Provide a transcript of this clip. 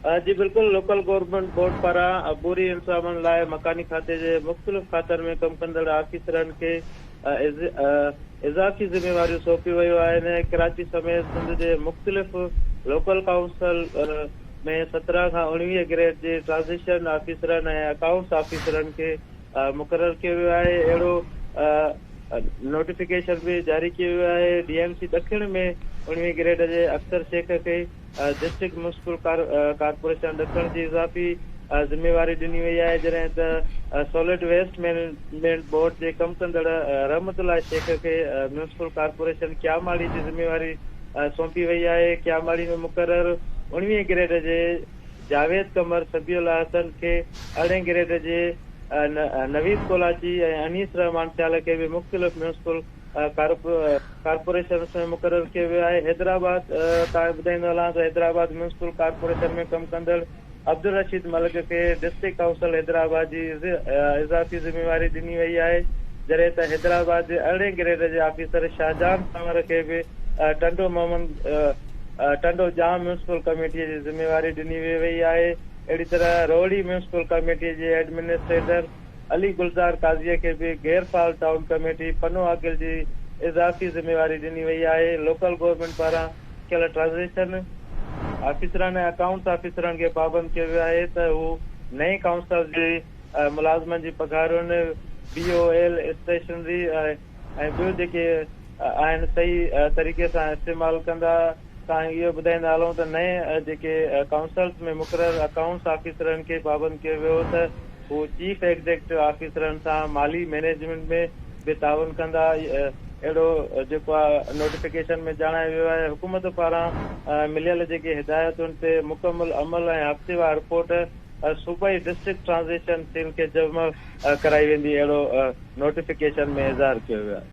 جي بلڪل local government board پاران عبوري انتظامن لاء مڪاني کاتي جي مختلف کاتن ۾ ڪم ڪندڙ آفيسرن کي اضافي ذميواريون سونپيون ويون آهن. ڪراچي سميت سنڌ جي مختلف لوڪل ڪائونسل ۾ 17 کان 19 گريڊ جي ٽرانزيشن آفيسرن ۽ اڪائونٽس آفيسرن کي مقرر ڪيو ويو آهي. اهڙو نوٽيفڪيشن به جاري ڪيو ويو آهي. ڊي ايم سي ڏکڻ ۾ 19 گريڊ جي اختر شيخ کي ڊسٽرڪٽ ميونسپل ڪارپوريشن ڏکڻ جي اضافي ذميواري ڏني وئي آهي جڏهن ته سالڊ ويسٽ مئنيجمينٽ بورڊ جي ڪم ڪندڙ رحمت الله شيخ کي ميونسپل ڪارپوريشن ڪياماڙي جي ذميواري سونپي وئي آهي. ڪياماڙي ۾ مقرر 19 گريڊ جي جاويد قمر، شبيع الله حسن کي ارڙهين گريڊ جي نويد ڪولاچي ۽ انيس الرحمان سيال کي به مختلف ميونسپل ڪارپوريشنز ۾ مقرر ڪيو ويو آهي. حيدرآباد تان ٻڌائيندو هلان ته حيدرآباد ميونسپل ڪارپوريشن ۾ ڪم ڪندڙ عبدالرشيد ملڪ کي ڊسٽرڪٽ ڪائونسل حيدرآباد جي اضافي ذميواري ڏني وئي آهي جڏهن ته حيدرآباد جي ارڙهين گريڊ جي آفيسر شاهجهان پنهور کي به ٽنڊو محمد ٽنڊو ڄام ميونسپل ڪميٽي جي ذميواري ڏني وئي آهي. اهڙي طرح روهڙي ميونسپل ڪميٽي جي ايڊمنسٽريٽر علي گلزار قاضيء کي به غير فعال ٽائون ڪميٽي پنو عاقل جي اضافي ذميواري ڏني وئي آهي. لوڪل گورنمينٽ پاران ڪيل ٽرانزيشن آفيسرن ۽ اڪائونٽس آفيسرن کي پابند ڪيو ويو آهي ته هو نئين ڪائونسل جي ملازمن جي پگهارن، بي او ايل، اسٽيشنري ۽ ٻيو جيڪي آهن صحيح طريقي سان استعمال ڪندا. تان اهو ٻڌائيندا هلون ته نئين جيڪي ڪائونسلز ۾ مقرر اڪائونٽس آفيسرن کي پابند ڪيو ويو ته هو چيف ايگزيڪٽو آفيسرن سان مالي مئنيجمينٽ ۾ به تعاون ڪندا. اهڙو جيڪو آهي نوٽيفڪيشن ۾ ڄاڻايو ويو آهي. حڪومت پاران مليل جيڪي هدايتن تي مڪمل عمل ۽ هفتيوار رپورٽ صوبائي ڊسٽرڪٽ ٽرانزيشن سيل کي جمع ڪرائي ويندي اهڙو نوٽيفڪيشن ۾ اظهار ڪيو ويو آهي.